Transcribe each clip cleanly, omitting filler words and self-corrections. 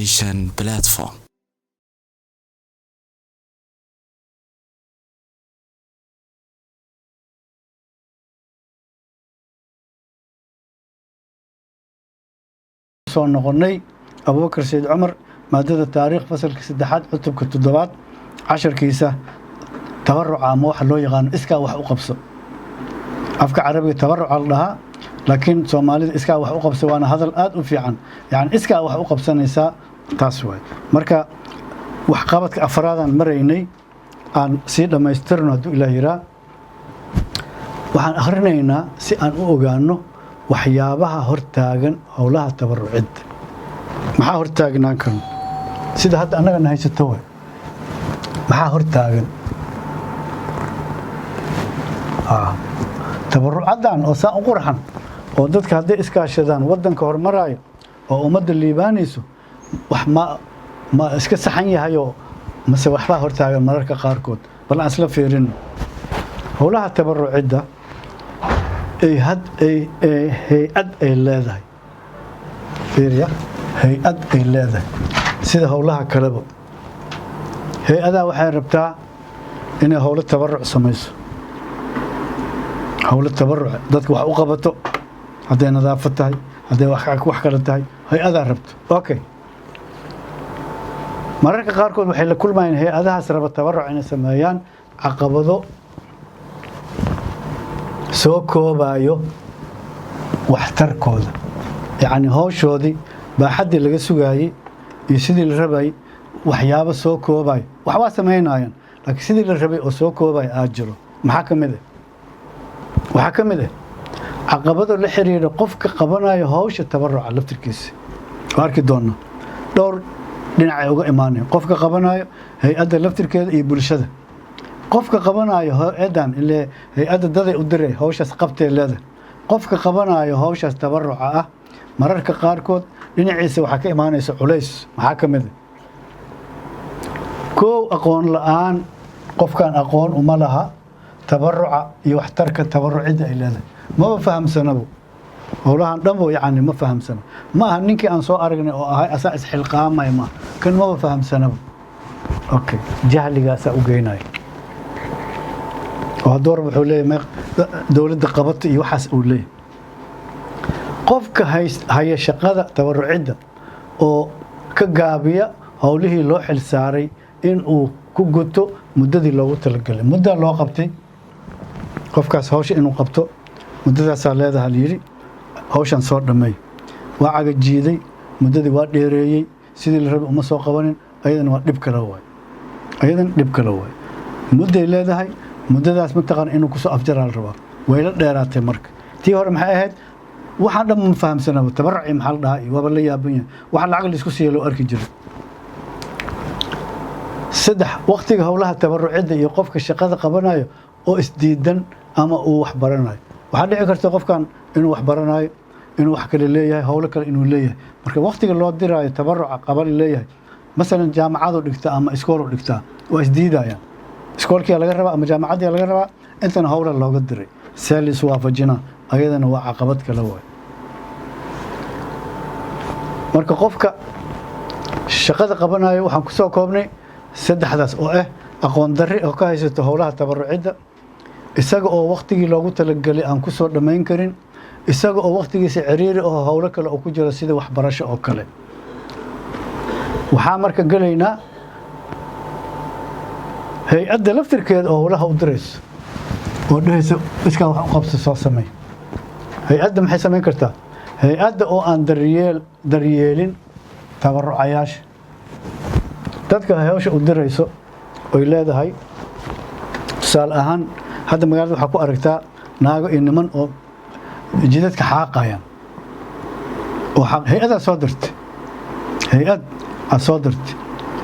Education platform. Soo noqonnay Abubakar Sayid Cumar, maadada taariikh, fasalka saddexaad, cutubka toddobaad, casharkiisa tabaruca ama waxa loo yaqaano iskaa wax u qabso. Afka Carabiga tabaruca la dhahaa, laakiin Soomaalida iskaa wax u qabso, waana hadal aada u fiican. Yani iskaa wax u qabsanaysaa, taas waay. Marka waxqabadka afraadaan maraynay, aan sii dhammaystirno hadduu Ilaah yiraa. Waxaan akhrinaynaa si aan u ogaano waxyaabaha hortaagan howlaha tabarucidda. Maxaa hortaagnaan karno? Sida hadda annagana haysato waay. Maxaa hortaagan tabarucaddan oo saan u qurxan, oo dadka hadday iskaashadaan waddanka horumaraayo oo ummadda liibaanayso? Wax ma iska saxan yahayoo mase waxbaa hortaagan mararka qaarkood? Bal aan isla fiirino howlaha tabarucidda ay had ay hay-ad ay leedahay. Fiiriya, hay-ad ay leedahay sida howlaha kaleba. Hay-adaha waxay rabtaa inay howlo tabaruc samayso, howlo tabaruc dadka wax u qabato, hadday nadaafad tahay, hadday wax kale tahay, hay-adaa rabto. Okay, mararka qaarkood waxay la kulmayaan hay-adahaas raba tabaruc inay sameeyaan caqabado soo koobayo waxtarkooda, yacni howshoodii baaxaddii laga sugaayey iyo sidii la rabayay. Waxyaabo soo koobayo, waxbaa samaynayaan, laakiin sidii la rabay oo soo koobayo aad jiro. Maxaa ka mid ah? Waxaa ka mid ah caqabado la xiriira qofka qabanayo howsha tabaruca laftirkiisa. Waa arki doonaa, dhowr dhinacay uga imaanayan: qofka qabanayo, hay-adda laftirkeeda iyo bulshada. Qofka qabanayo hay-addan, ile hay-adda daday u diray, howshaas qabtee leedahay. Qofka qabanayo howshaas tabaruca ah mararka qaarkood dhinaciisa waxaa ka imaanaysa culays. Maxaa ka mid ah? Kow, aqoon la-aan. Qofkan aqoon uma laha tabaruca iyo waxtarka tabarucidda ay leedahay. Maba fahamsanabo howlahan dhanbo, yacni ma fahamsano. Ma aha ninkii aan soo aragnay oo ahay asaa isxilqaamay, maaha kan, maba fahamsanabo. Okay, jahligaasaa u geynaya oo hadduu rab wuxuu leeyahy meeq dowladda qabata iyo waxaas uu leeyahy. Qofka haya shaqada tabarucidda oo ka gaabiya howlihii loo xil saaray in uu ku guto muddadii loogu talagalay. Muddaa loo qabtay qofkaas hawsha inuu qabto, muddadaasaa leedaha la yidhi, hawshan soo dhammeey. Waa cagajiiday, muddadii waa dheereeyey, sidii la rabay uma soo qabanin. Ayadana waa dhib kale waay, ayadana dhib kale waay. Mudday leedahay, muddadaas mataqaana inuu kusoo afjaraa la rabaa, wayla dheeraatay. Marka tii hore maxay ahayd? Waxaan dhan ma fahamsanaba tabaruci maxaa la dhahaa iyo waaba la yaaban yahay. Waxa lacag la isku siiya loo arki jiray. Saddex, waqtiga howlaha tabarucidda iyo qofka shaqada qabanayo oo isdiidan ama uu wax baranayo. Waxaa dhici karta qofkan inuu wax baranayo, inuu wax kale leeyahay, howlo kale inuu leeyahay. Marka waqtiga loo diraayo tabaruca qaban leeyahay, masalan jaamacadu dhigtaa ama iskoolu dhigtaa, waa isdiidayaan. Iskoolkiyaa laga rabaa ama jaamacaddiyaa laga rabaa, intana howla looga diray, see la iswaafajinaa? Ayadana waa caqabad kale waay. Marka qofka shaqada qabanayo waxaan ku soo koobnay saddexdaas oo ah aqoon darri oo ka haysato howlaha tabarucidda, isaga oo waqtigii loogu talagelay aan ku soo dhammayn karin, isaga oo waqtigiisa ciriiri oo howlo kale oo ku jiro sida waxbarasho oo kale. Waxaa marka gelaynaa hay-adda laftirkeeda oo howlaha u dirayso oo dhehaysa iskaa wax u qabso, soo samey. Hay-adda maxay samayn kartaa? Hay-adda oo aan daryeelin tabarucayaasha, dadka hawsha u dirayso oy leedahay. Tusaale ahaan, hadda magaalada waxaa ku aragtaa naago iyo niman oo jidadka xaaqayaan oo hay-adaa soo dirtay, hay-ad aad soo dirtay,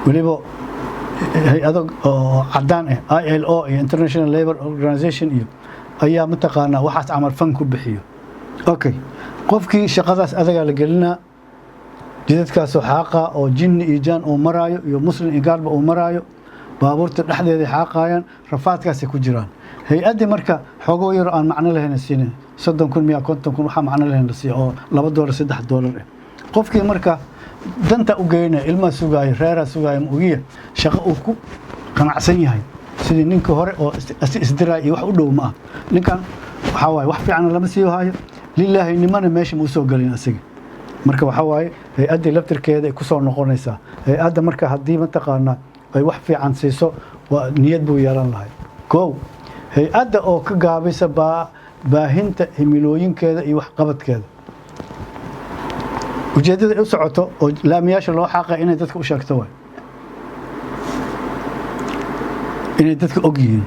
weliba hay-ado oo cadaan ah, ILO iyo International Labour Organization iyo ayaa mataqaanaa waxaas camal fan ku bixiyo. Okay, qofkii shaqadaas adagaa la gelinaa, jidadkaasoo xaaqa oo jinni iyo jaan uu maraayo iyo muslim iyo gaalba uu maraayo, baabuurta dhexdeeday xaaqayaan, rafaadkaasay ku jiraan. Hay-addii marka xoogoo yaro aan macno lahayn siinin, 30,000 miya, 50,000, waxaa macno lahayn la siiya oo $2, $3 ah. Qofkii marka danta u geynaya, ilmaha sugaaya, reeraa sugaaya, ma ogiya shaqo uu ku qanacsan yahay sidii ninkii hore oo isdiraay iyo wax u dhow ma ah. Ninkan waxaa waaye wax fiicanna lama sii hayo, lilaahi nimana meesha ma usoo gelin asiga. Marka waxaa waaye hay-addii laftirkeeda ay kusoo noqonaysaa. Hay-adda marka haddii mataqaanaa ay wax fiican siiso, waa niyad buu yeelan lahay. Kow, hay-adda oo ka gaabisa baahinta himilooyinkeeda iyo waxqabadkeeda, ujeeddada ay u socoto oo laamiyaasha loo xaaqay inay dadka u sheegto waay, inay dadka og yihiin.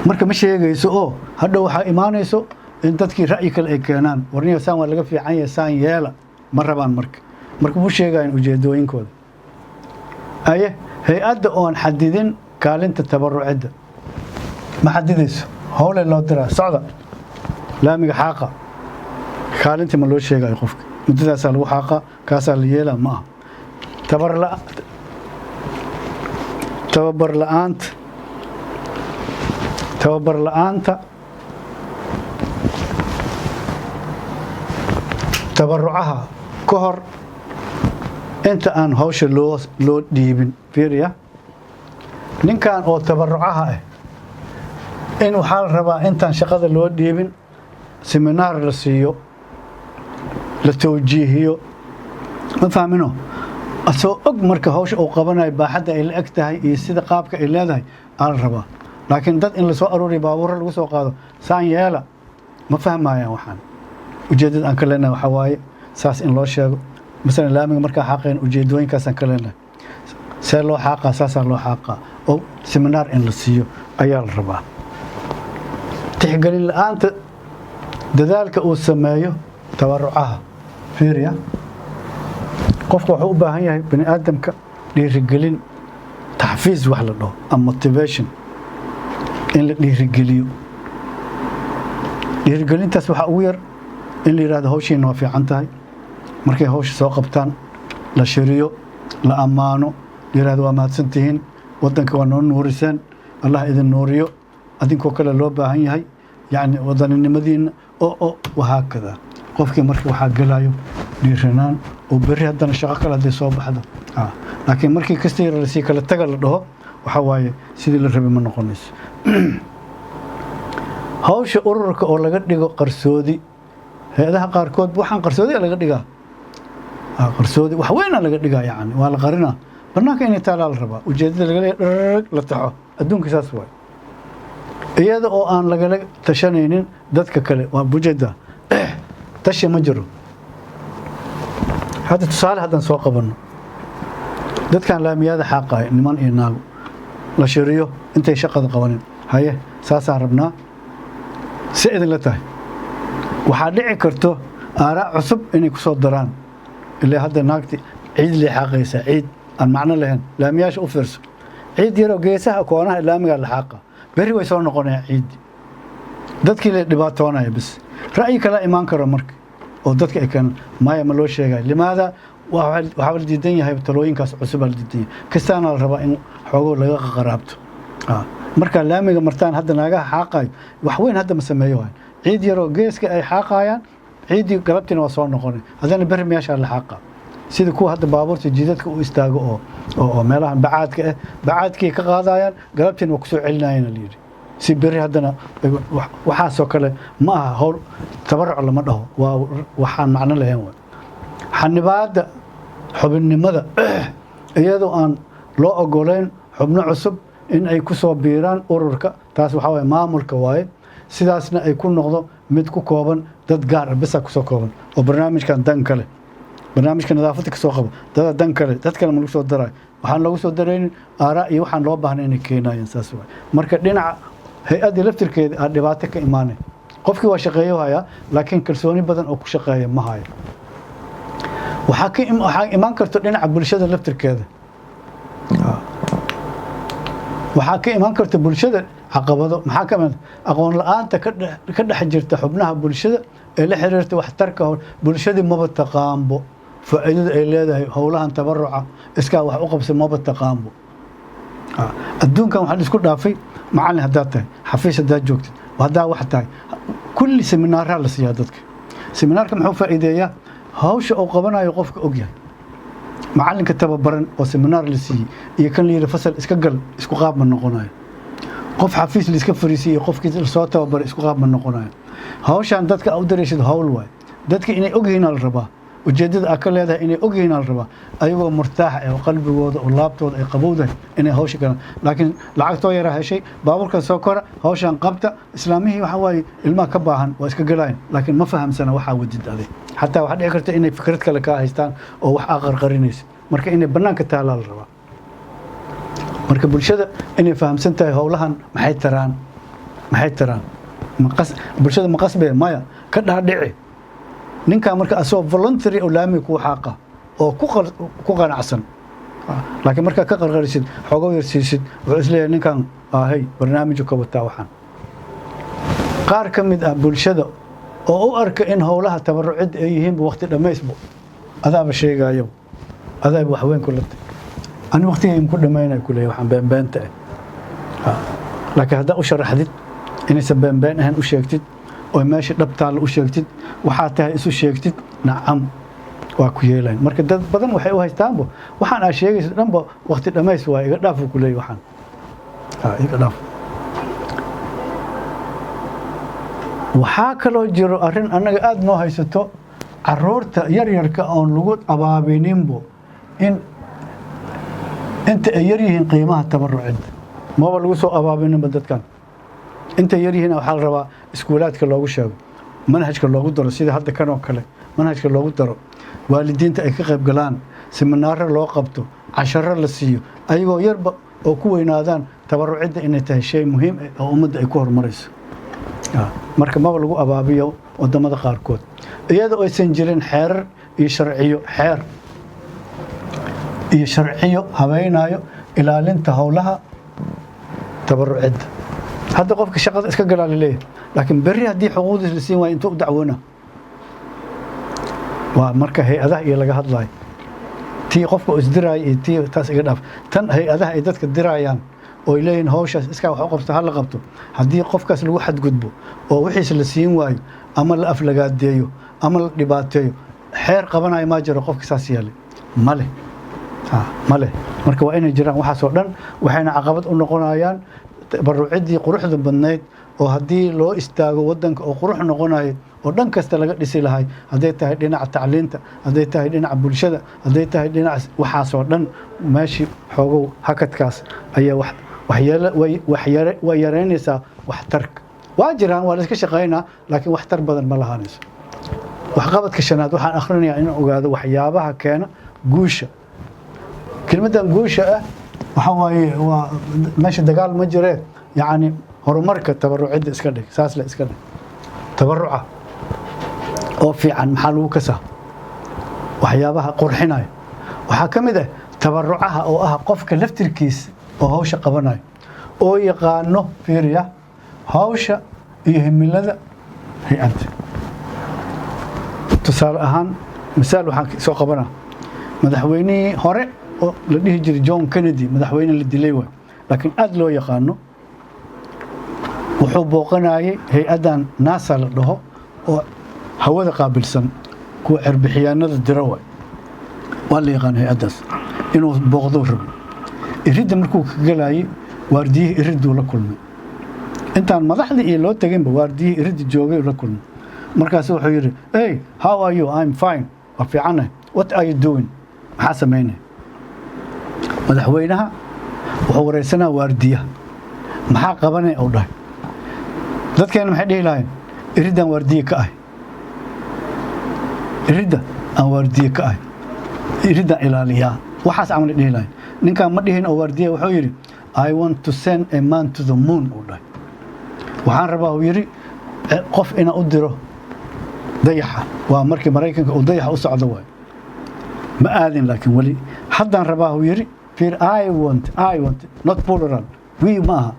Marka ma sheegayso oo hadhow waxaa imaanayso in dadkii ra'yi kale ay keenaan: "Warniyo, saan waa laga fiican yahay, saan yeela." Ma rabaan. Marka mu sheegayan ujeedooyinkooda. Aye, hay-adda oon xadidin kaalinta tabarucidda, ma xadidayso. Howle loo diraa, socda, laamiga xaaqa. Kaalinta ma loo sheegayo qofka, muddadaasaa lagu xaaqa, kaasaa la yeelaa, ma aha. Tababar la-aanta tabarucaha ka hor inta aan hawsha loo dhiibin. Fiiriya, ninkan oo tabarucaha ah in waxaa la rabaa intaan shaqada loo dhiibin seminaar la siiyo, la tawjiihiyo, ma fahmino? Asoo og marka hawsha uu qabanayo baaxadda ay la eg tahay iyo sida qaabka ay leedahay aa la rabaa. Laakiin dad in lasoo aruuriyo, baabuurra lagu soo qaado, saan yeela, ma fahmayaan. Waxaan ujeeddada aan ka leenahay waxaa waaye saas in loo sheego. Masalan, laamiga markaa xaaqayn, ujeeddooyinkaasaan ka leenahay, see loo xaaqaa, saasaa loo xaaqaa, oo seminaar in la siiyo ayaa la rabaa. Tixgelin la-aanta dadaalka uu sameeyo tabarucaha. Fiiriya, qofka wuxuu u baahan yahay, bani aadamka, dhiirigelin, taxfiis wax la dhaho ama motivation, in la dhiirigeliyo. Dhiirigelintaas waxaa ugu yar in la yidhahdo hawshiina waa fiican tahay. Markay hawsha soo qabtaan la shiriyo, la ammaano, la yidhahdo waa mahadsantihiin, waddanka waa noo nuuriseen, Allah idin nuuriyo, adinkoo kale loo baahan yahay, yacni wadaninimadiina oo wahaakada. Qofkii marka waxaa gelayo dhiiranaan oo berri haddana shaqo kale hadday soo baxdo. Laakiin markii kasta yar lasii kala taga la dhaho, waxaa waaye sidii la rabay ma noqonayso. Hawsha ururka oo laga dhigo qarsoodi. Hay-adaha qaarkood waxaan qarsoodi laga dhigaa, qarsoodi wax weyna laga dhigaa, yani waa la qarinaa. Banaanka inay taalaa la rabaa, ujeedada laga leeyahay dharag la taxo. Adduunka saas waay, iyada oo aan lagala tashanaynin dadka kale. Waa bujeda, tashi ma jiro. Hadda tusaale haddaan soo qabanno, dadkan laamiyada xaaqaya, niman iyo naago, la shiriyo intay shaqada qabanin: "Haye, saasaan rabnaa, si idinla tahay?" Waxaa dhici karto aaraa cusub inay ku soo daraan. Ilaa hadda naagti ciid lay xaaqaysaa, ciid aan macno lahayn. Laamiyaasha u fiirso, ciid yaroo geesaha koonaha laamigaa la xaaqa, berri way soo noqonayaan ciiddi, dadkii la dhibaatoonaya. Bis ra'yi kala imaan karo marka oo dadka ay keenan, maya, ma loo sheegayo. Limaada? Waxaa la diidan yahay talooyinkaas cusubaa la diidan yahay. Kastaana la rabaa in xoogo laga qaqaraabto. Marka laamiga martaan hadda naagaha xaaqayo, wax weyn hadda ma sameeyo waay. Ciid yaroo geeska ay xaaqayaan, ciiddii galabtiina waa soo noqonay, haddana berri meeshaa la xaaqa. Sida kuwa hadda baabuurta jidadka u istaago oo meelahan bacaadka ah, bacaadkii ka qaadayaan, galabtiina waa kusoo celinayaan, la yidhi, si berri haddana. Waxaasoo kale ma aha hawl tabaruc lama dhaho, waa waxaan macno lahayn waay. Xanibaadda xubinnimada, iyadoo aan loo ogolayn xubno cusub in ay ku soo biiraan ururka. Taas waxaa waye maamulka waaye. Sidaasna ay ku noqdo mid ku kooban dad gaar ah bisa kusoo kooban oo barnaamijkan dan kale, barnaamijka nadaafadda kasoo qabo, dada dan kale, dad kale ma lagu soo darayo. Waxaan loogu soo daraynin aaraa iyo waxaan loo baahnay inay keenayaan, saas waay. Marka dhinaca hay-addii laftirkeeda aa dhibaato ka imaanay. Qofkii waa shaqeeyo hayaa, laakiin kalsooni badan oo ku shaqeeya ma hayo. Waxaa imaan karto dhinaca bulshada laftirkeeda, waxaa ka imaan karta bulshada caqabado. Maxaa ka mid? Aqoon la-aanta ka dhex jirta xubnaha bulshada ee la xiriirta waxtarka howl. Bulshadii maba taqaanbo faa'iidada ay leedahay howlahan tabaruca, iskaa wax u qabsa, maba taqaanbo. Adduunkan waxaa isku dhaafay, macallin haddaad tahay, xafiis haddaad joogtid, haddaa wax tahay, kulli seminaaraa la siiyaa dadka. Seminaarka muxuu faa'iideeyaa? Hawsha uu qabanayo qofka ogyahay, macalinka tababaran oo seminaar la siiyey iyo kan la yidhi fasal iska gal, isku qaab ma noqonayo. Qof xafiis la iska fariisiyey iyo qofkii lasoo tababaray isku qaab ma noqonayo. Hawshan dadka u dareysid hawl waay. Dadka inay ogyihiin la rabaa, ujeeddada aa ka leedahay inay ogyihiin la rabaa, ayagoo murtaax ah oo qalbigooda oo laabtooda ay qabowdahay inay hawsha galaan. Laakiin lacagtoo yaraa heshay, baabuurkan soo kora, hawshan qabta, islaamihii waxa waaye ilmaha ka baahan waa iska galayan, laakiin ma fahamsana waxaa wadid adig. Xataa waxaa dhici karta inay fikrad kale kaa haystaan oo wax aa qarqarinaysa. Marka inay bannaanka taalaa la rabaa. Marka bulshada inay fahamsan tahay howlahan maxay taraan, maxay taraan. Maqas bulshada ma qasbee? Maya, ka dhaadhici ninkaa. Marka asagoo voluntary oo laamiga kuu xaaqa oo ku qanacsan. Laakiin markaa ka qarqarisid, xoogo yar siisid, wuxuu isleeyahay ninkan ahay barnaamiju ka wataa. Waxaan qaar ka mid ah bulshada oo u arka in howlaha tabarucidda ay yihiinba waqti dhammaysbo. Adaaba sheegayo, adaaba waxweyn kula tay, ani waqtigayma ku dhammaynayo kuleeyahay, waxaan beenbeenta ah. Laakiin haddaa u sharaxdid inaysan beenbeen ahayn, u sheegtid oo meesha dhabtaalla u sheegtid, waxaa tahay isu sheegtid, nacam, waa ku yeelayn. Marka dad badan waxay u haystaanbo waxaan aa sheegaysa dhanba waqti dhammays waa, iga dhaaf ku leeyahay, waxaan iga dhaaf. Waxaa kaloo jiro arrin annaga aada noo haysato: caruurta yaryarka oon lagu abaabininbo in inta ay yar yihiin qiimaha tabarucidda. Maba lagu soo abaabininba dadkan intay yar yihiin. Waxaa la rabaa iskuulaadka loogu sheego, manhajka loogu daro, sida hadda kan oo kale manhajka loogu daro, waalidiinta ay ka qayb galaan, siminaaro loo qabto, casharo la siiyo, ayagoo yarba oo ku weynaadaan tabarucidda inay tahay shay muhiim ah oo ummadda ay ku horumarayso. Marka maba lagu abaabiyo wadamada qaarkood, iyadoo aysan jirin xeerar iyo sharciyo, xeer iyo sharciyo habeynayo ilaalinta howlaha tabarucidda. Hadda qofka shaqada iska galaa laleeyahay, laakiin berri haddii xuquuqdiis la siin waayo, intuu u dacwoona? Waa marka hay-adaha iyo laga hadlayo, tii qofka isdiraaya iyo tii taas iga dhaaf, tan hay-adaha ay dadka dirayaan oo ay leeyihin hawshaas iskaa wax u qabto ha la qabto. Haddii qofkaas lagu xadgudbo oo wixiis la siin waayo ama la aflagaadeeyo ama la dhibaateeyo, xeer qabanayo maa jiro? Qofka saas yeelay male, male. Marka waa inay jiraan waxaas oo dhan, waxayna caqabad u noqonayaan tabaruciddii quruxda badnayd oo haddii loo istaago waddanka oo qurux noqonayo oo dhan kasta laga dhisi lahay, hadday tahay dhinaca tacliinta, hadday tahay dhinaca bulshada, hadday tahay dhinaca waxaasoo dhan. Meeshii xoogow hakadkaas ayaa wax waxyeelo way yareynaysaa waxtarka. Waa jiraan, waa la iska shaqaynaa, laakiin waxtar badan ma lahaanayso. Waxqabadka shanaad waxaan akhrinayaa inaan ogaado waxyaabaha keena guusha. Kelmaddan guusha ah waxaa waaye, waa meesha dagaal ma jiree, yacni horumarka tabarucidda iska dhig, saas le iska dhig. Tabaruca oo fiican maxaa lagu kasaa? Waxyaabaha qurxinaya waxaa ka mid ah tabarucaha oo ah qofka laftirkiisa oo hawsha qabanayo oo yaqaano, fiiriya, hawsha iyo himilada hay-adda. Tusaale ahaan, misaal waxaan soo qabanaa madaxweynihii hore oo la dhihi jiray John Kennedy, madaxweyne la dilay waay, laakiin aada loo yaqaano. Wuxuu booqanayay hay-addan NASA la dhaho oo hawada qaabilsan, kuwa cirbixiyaanada dira waay, waa la yaqaan hay-addaas. Inuu booqduu rabo. Iridda markuu ka galayay, waardiyihii iridduu la kulmay. Intaan madaxdii iyo loo teginba, waardiyihii iridda joogay la kulmay. Markaasu wuxuu yidhi, "Hey, how are you?" "I'm fine," waa fiicanahay. "What are you doing?" Maxaa samaynaya? Madaxweynaha wuxuu wareysanaa waardiyaha, maxaa qabanaya uu dhahay. Dadkeena maxay dhihi lahayn? Iriddan waardiye ka ahay, iridda aan waardiye ka ahay, iriddan ilaaliyaa, waxaas camal dhihi lahayn. Ninkaan ma dhihin oo waardiya. Wuxuu yidhi, "I want to send a man to the moon," uu dhahay. Waxaan rabaa, uu yidhi, qof inaan u diro dayaxa. Waa markii Maraykanka uu dayaxa u socdo waay, ma aadin laakiin weli. Haddaan rabaa, uu yidhi. Fiir, "I want," "I want," not plural, "we" ma aha.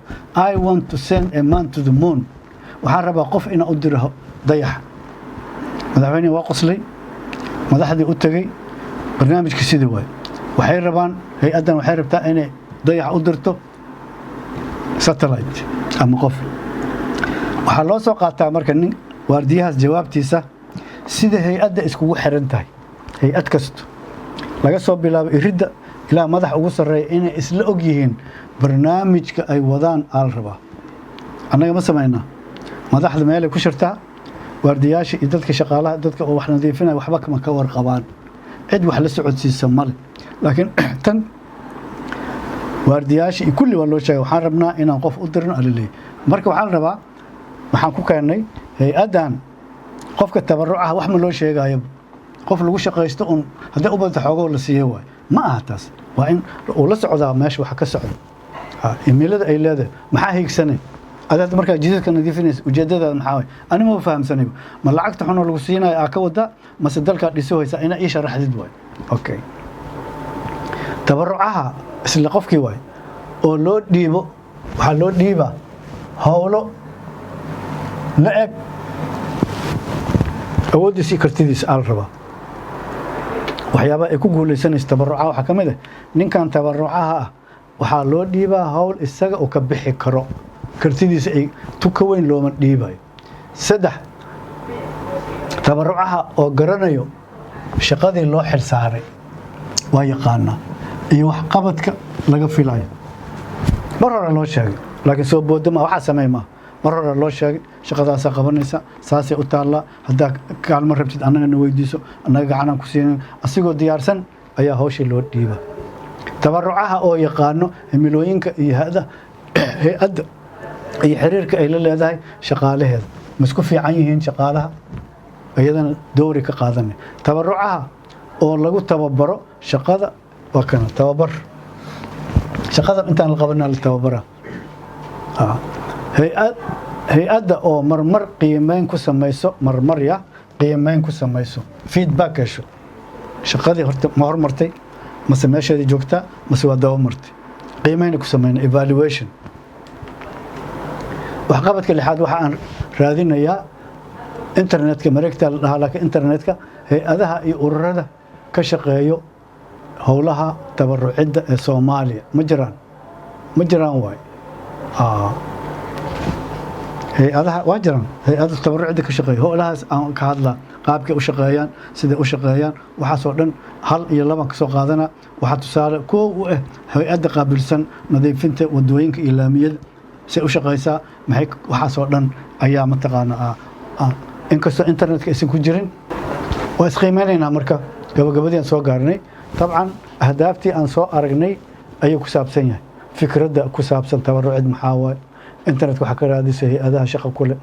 "I want to send a man to the moon." Waxaan rabaa qof inaan u diro dayaxa. Madaxweynehi waa qoslay, madaxdii u tegey. Barnaamijka sidii waay, waxay rabaan hay-addan waxay rabtaa inay dayaxa u dirto satellite ama qof. Waxaa loo soo qaataa marka nin waardiyahaas jawaabtiisa Sida hay-adda iskugu xiran tahay, hay-ad kasto laga soo bilaabo iridda ilaa madax ugu sarreeya inay isla og yihiin barnaamijka ay wadaan aa la rabaa. Annaga ma samaynaa? Madaxda meelay ku shirtaa, waardiyaasha iyo dadka shaqaalaha, dadka oo wax nadiifinaya waxba kama ka warqabaan, cid wax la socodsiisa male. Laakiin tan waardiyaasha iyo kulli waa loo sheegay, waxaan rabnaa inaan qof u dirno alaleeyay. Marka waxaa la rabaa, waxaan ku keennay hay-addan qofka tabarucaha wax ma loo sheegayo, qof lagu shaqaysto un hadday u badata xoogoo la siiyo waay. Ma aha taas, waa in uu la socdaa meesha waxa ka socda, himilada ay leedahay, maxaa hiigsanay adaad markaa jidadka nadiifinaysa, ujeedadaada maxaa waay? Ani ma fahamsanayba, ma lacagta xunoo lagu siinayo aa ka wadaa mase dalkaa dhiso haysaa? Inaa ii sharaxdid waay. Okay, tabarucaha isla qofkii waay oo loo dhiibo, waxaa loo dhiibaa howlo la eg awooddiisa iyo kartidiisa aa la rabaa. Waxyaabaha ay ku guulaysanaysa tabarucaha waxaa ka mid ah, ninkan tabarucaha ah waxaa loo dhiibaa howl isaga uu ka bixi karo, kartidiisa ay tu ka weyn looma dhiibayo. Saddex, tabarucaha oo garanayo shaqadii loo xil saaray waa yaqaanaa iyo waxqabadka laga filayo. Mar hore loo sheegay, laakiin soo boodo ma waxaa samey maaha. Mar hore loo sheegay, shaqadaasaa qabanaysa, saasay u taallaa, haddaa kaalmo rabtid annagana weydiiso, annaga gacanaan ku siinin. Asigoo diyaarsan ayaa hawshii loo dhiiba. Tabarucaha oo yaqaano himilooyinka iyo hay-adda iyo xiriirka ay la leedahay shaqaalaheeda, ma isku fiican yihiin shaqaalaha, iyadana dowri ka qaadanay. Tabarucaha oo lagu tababaro shaqada, waa kana tababar, shaqada intaan la qabana la tababara. Hay-adda oo marmar qiimeyn ku samayso, marmar ya qiimeyn ku samayso, feedback hesho, shaqadii horta ma hormartay mase meesheedii joogtaa mase waa daba martay, qiimeyna ku sameyna, evaluation. Waxqabadka lixaad, waxa aan raadinayaa internetka, mareegta la dhahaa, laakiin internetka hay-adaha iyo ururada ka shaqeeyo howlaha tabarucidda ee Soomaaliya ma jiraan? Ma jiraan waay. Hay-adaha waa jiraan, hay-ada tabarucidda ka shaqeeya howlahaas aan ka hadlaa, qaabkay u shaqeeyaan, siday u shaqeeyaan, waxaasoo dhan hal iyo laban ka soo qaadana. Waxaa tusaale koow u ah hay-adda qaabilsan nadiifinta wadooyinka iyo laamiyada, say u shaqeysaa, maxay, waxaasoo dhan ayaa mataqaana, inkastoo internetka aysan ku jirin. Waa isqiimeynaynaa. Marka gabagabadii aan soo gaarnay, dabcan ahdaaftii aan soo aragnay ayuu ku saabsan yahay. Fikradda ku saabsan tabarucid maxaa waaye? Internetka waxaa ka raadisa hay-adaha shaqa kule,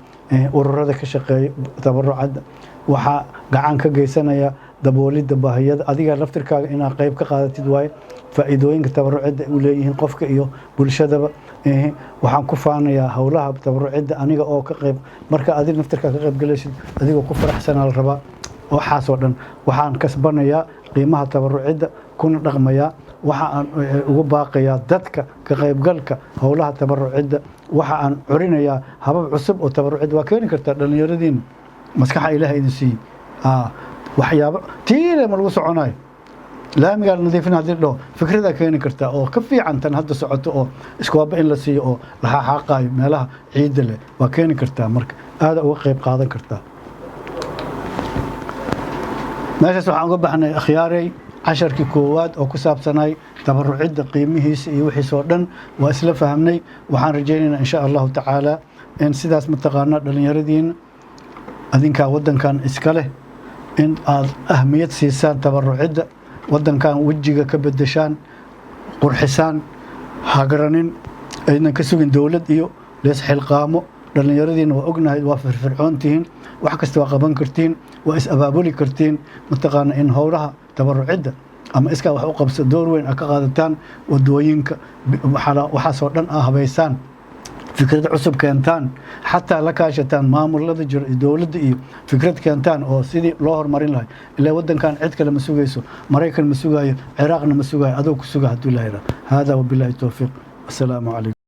ururada ka shaqeeya tabarucadda. Waxaa gacan ka geysanaya daboolidda baahiyada, adiga laftirkaaga inaad qayb ka qaadatid waaye. Faa'iidooyinka tabarucidda u leeyihiin qofka iyo bulshadaba. Waxaan ku faanayaa howlaha tabarucidda aniga oo ka qayb, marka adig naftirkaa ka qayb galaysid adigoo ku faraxsanaa la rabaa. Waxaasoo dhan waxaan kasbanayaa qiimaha tabarucidda kuna dhaqmayaa. Waxa aan ugu baaqayaa dadka ka qaybgalka howlaha tabarucidda. Waxa aan curinayaa habab cusub oo tabarucid. Waa keeni kartaa dhallinyaradiina, maskaxa Ilaah idin siiyey, waxyaabo tiile ma lagu soconayo, laamigaa la nadiifin haddii dhaho, fikradaa keeni kartaa oo ka fiican tan hadda socoto, oo iskooba in la siiyo oo la xaaqaayo meelaha ciidda leh waa keeni kartaa. Marka aada uga qayb qaadan kartaa. Meeshaas waxaan uga baxnay, akhyaarey, casharkii koowaad oo ku saabsanay tabarucidda qiimihiisa iyo wixiisoo dhan waa isla fahmnay. Waxaan rajaynaynaa insha Allahu tacaala in sidaas mataqaanaa dhallinyaradiina, adinkaa waddankan iska leh, in aad ahmiyad siisaan tabarucidda, waddankan wejiga ka bedeshaan, qurxisaan, hagranin, aydan ka sugin dowlad iyo lees xilqaamo. Dhallinyaradiina waa ognahay, waa firfircoon tihiin, wax kasta waa qaban kartiin, waa is abaabuli kartiin. Mataqaana in howlaha tabarucidda ama iskaa wax u qabso door weyn a ka qaadataan, wadooyinka waxaasoo dhan a habaysaan, fikrad cusub keentaan, xataa la kaashataan maamulada jiro iyo dowladda iyo fikrad keentaan oo sidii loo horumarin lahay. Ilaa waddankan cid kale ma sugayso, Maraykan ma sugaayo, Ciraaqna ma sugaayo, adoo ku suga hadduu Ilaha yidhaha. Hada wabillahi towfiiq, assalaamu calaykum.